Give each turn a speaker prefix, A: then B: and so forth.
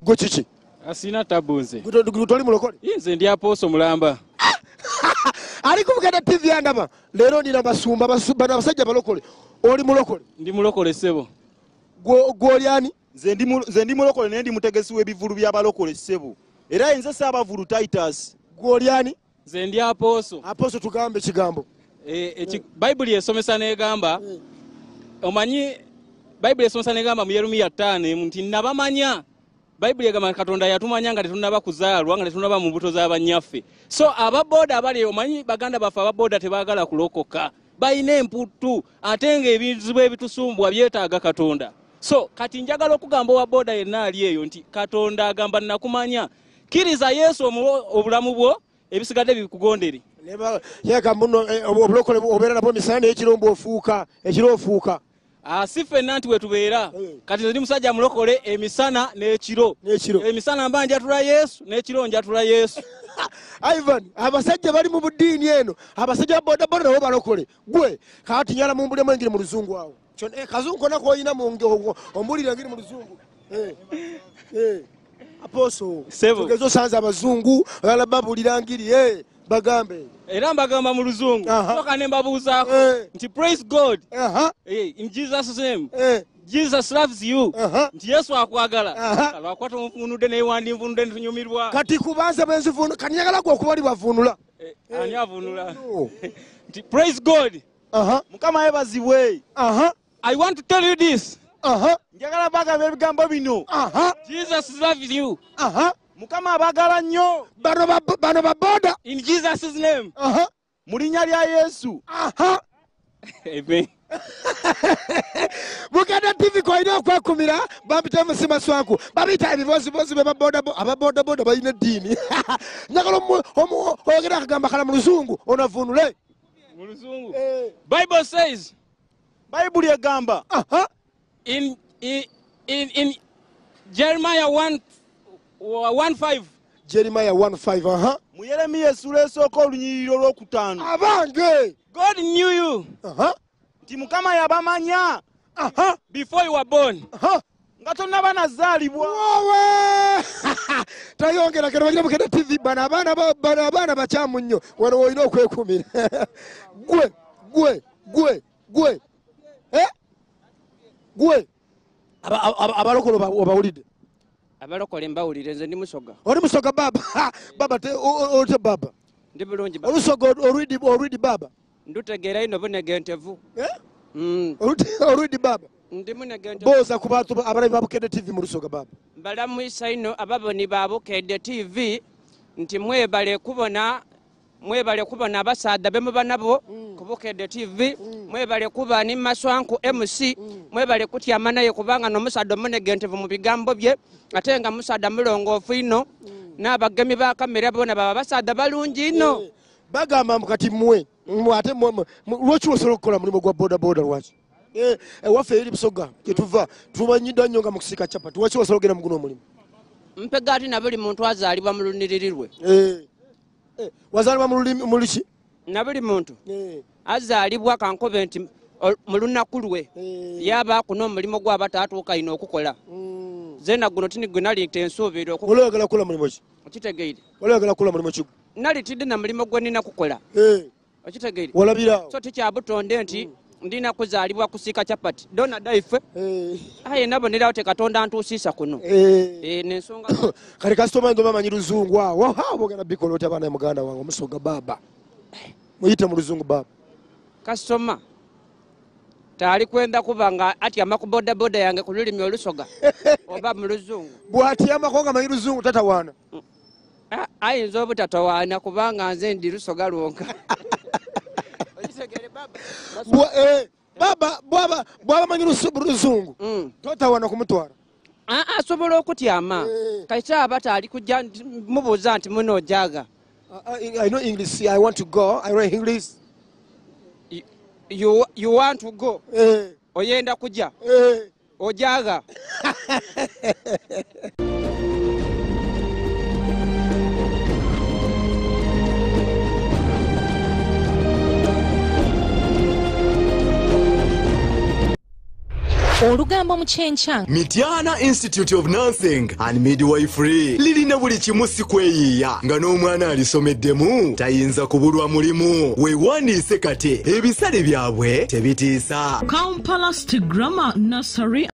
A: Gwe kiki?
B: Asina tabu nze.
A: Toli mulokole?
B: Nze ndi aposo mulamba.
A: Ali ku Bukedde TV andaba. Leero ndina basumba bano abasajja balokole. Oli mulokole?
B: Ndi mulokole ssebo.
A: Gwe oli ani?
C: Nze ndi mulokole naye ndi mutegesi w'ebivvulu by'abalokole ssebo. Era nze Ssaabavulu Titus.
A: Gwe oli ani?
B: Nze ndi aposo.
A: Aposo tugambe ekigambo.
B: Bayibuli esomesa n'egamba, omanyi Bayibuli esomesa n'egamba mu Yeremiya 5 nti nabamanya. Bayibuli egamba Katonda yatumanya nga tetunnaba kuzaalwa, nga tetunnaba mu mbuto z'abannyaffe. So ababoda abali omanyi baganda baffe ababoda tebaagala kulokoka. Balina emputtu ate ng'ebizibu ebitusumbwa byetaaga Katonda. So kati njagala okugamba owa boda yenna ali eyo nti Katonda agamba nakumanya. Kkiriza Yesu obulamu bwo ebisigadde bikugondere.
A: Yeka muno obulokole obeera nabwo misana n'ekiro mbw'ofuuka, ekiro ofuuka.
B: Si ffenna nti we tubeera. Kati nze ndi musajja mulokole emisana n'ekiro.
A: N'ekiro.
B: Emisana mba njatula Yesu, n'ekiro njatula Yesu.
A: Ivan, abasajja bali mu buddiini eno, abasajja ba bodaboda nabo balokole. Gwe, kaati nyala mumbulemu engeri mu luzungu awo. Kazungu konna k'olina ombulire engeri mu luzungu. Aposo, tugeze osanze abazungu, oyagala babulira ngiri, bagambe.
B: Era mbagamba mu luzungu. Soka ne mbabuuzaako nti praise God. In Jesus name. Jesus loves you. Nti Yesu akwagala. Lwakuba tomufunudde naye wandinvunudde ne tunyumirwa.
A: Kati kubanza bwe nzivunu, kati njagala gwe okuba oli bavunula.
B: Ani avunula? Nti praise God.
C: Mukama yeebazibwe.
B: I want to tell you this.
C: Njagala bagamba ebigambo bino.
B: Jesus loves you.
C: Mukama abaagala nnyo.
A: Bano baboda.
B: In Jesus' name.
C: Mu linnya lya Yesu.
B: Amen.
A: Bukedde TV kw'olina okwekumira, bampita MC Maswanku. Babiyita ebibozibozi be ababodaboda balina eddiini. Njagala oyogere akagamba kala mu luzungu, onavunule.
B: Mu luzungu. Bible says.
C: Bayibuli egamba.
B: In Jeremiah 1:5.
A: Jeremiah 1:5.
C: Mu Yeremiya essula esooka olunyiriri olwokutaano.
A: Abange!
B: God knew you.
C: Nti Mukama yabamanya.
B: Before you were born.
C: Nga tonnaba nazaalibwa.
A: Wowe! Tayongera kero bagira Bukedde TV bano abaana bakyamu nnyo. Wano olina okwekumira. Gwe, gwe, gwe, gwe. Gwe. Abalokole obawulidde?
D: Abalokole mbawulire, nze ndi musoga.
A: Oli musoga baba? Baba ote baba?
D: Ndi bulungi baba.
A: Olusoga olwidi baba?
D: Ndutegeera ino bunegentevu.
A: Olwidi baba?
D: Ndi munegentevu.
A: Booza ku bantu abalabi ba Bukedde TV mu lusoga baba.
D: Mbalamwisa ino ababoni ba Bukedde TV nti mwebale kubona, mwebale kubona abasaadha be muba nabo ku Bukedde TV, mwebale kuba ni Maswanku MC, mwebale kutyama naye kubanga n'omusaadha omunegentevu mu bigambo bye, ate nga musaadha mulongoofu ino, n'abagemi ba kamera bona baba basaadha balungi ino.
A: Bagamba mbu kati mmwe, ate lwaki osobola okukola mulimu gwa bodaboda lwaki? Ewaffe eri Busoga gye tuva tumanyiddwa nnyo nga mu kusiika capati, lwaki osobola okugenda mu guno omulimu?
D: Mpega ati na buli muntu azaalibwa mu lunyiriri lwe.
A: Wazaalibwa mu lulimi, mu luki?
D: Na buli muntu azaalibwa kankobe nti mu lunaku lwe yabaako n'omulimu gw'aba taatuuka ino okukola. Nze guno tini gwe nali tensuubira okukola.
A: Wali oyagala kukola mulimu ki?
D: Okitegeire.
A: Wali oyagala kukola mulimu ki?
D: Nali tidde na mulimu gwe nnina kukola. Okitegeire.
A: Walabiraawo.
D: So tikyabutonde nti ndina kuzaalibwa kusiika capati. Dona daife. Aye nabonerawo te Katonda ntuusiisa kuno. N'ensonga.
A: Kati kasitoma nze bamanyi luzungu awo. Ha, bogenda bikola otya abaana muganda wange omusoga baba. Muyite mu luzungu baba.
D: Kasitoma taali kwenda kuba nga atyama ku bodaboda yange ku lulimi olusoga oba mu luzungu.
A: Bw'atyamako nga amanyi luzungu tatawaana.
D: Ayinza obutatawaana kubanga nze ndi lusoga lwonka.
A: Baba bw'aba amanyi luzungu totawaana kumutwala.
D: Asobola okutyama. Kati aba taali kujja mubuuza nti muno ojaaga.
A: I know English. I want to go. I know English.
D: You want to go. Oyenda kujja. Ojaga.
E: Olugambo mu kyenkya.
F: Mityana Institute of Nursing and Midwifery lirina buli kimu, si kweyiiya, nga n'omwana alisomeddemu tayinza kubulwa mulimu. Weewandiise kati, ebisale byabwe tebitiisa.
G: Kampala City Grammar Nursery.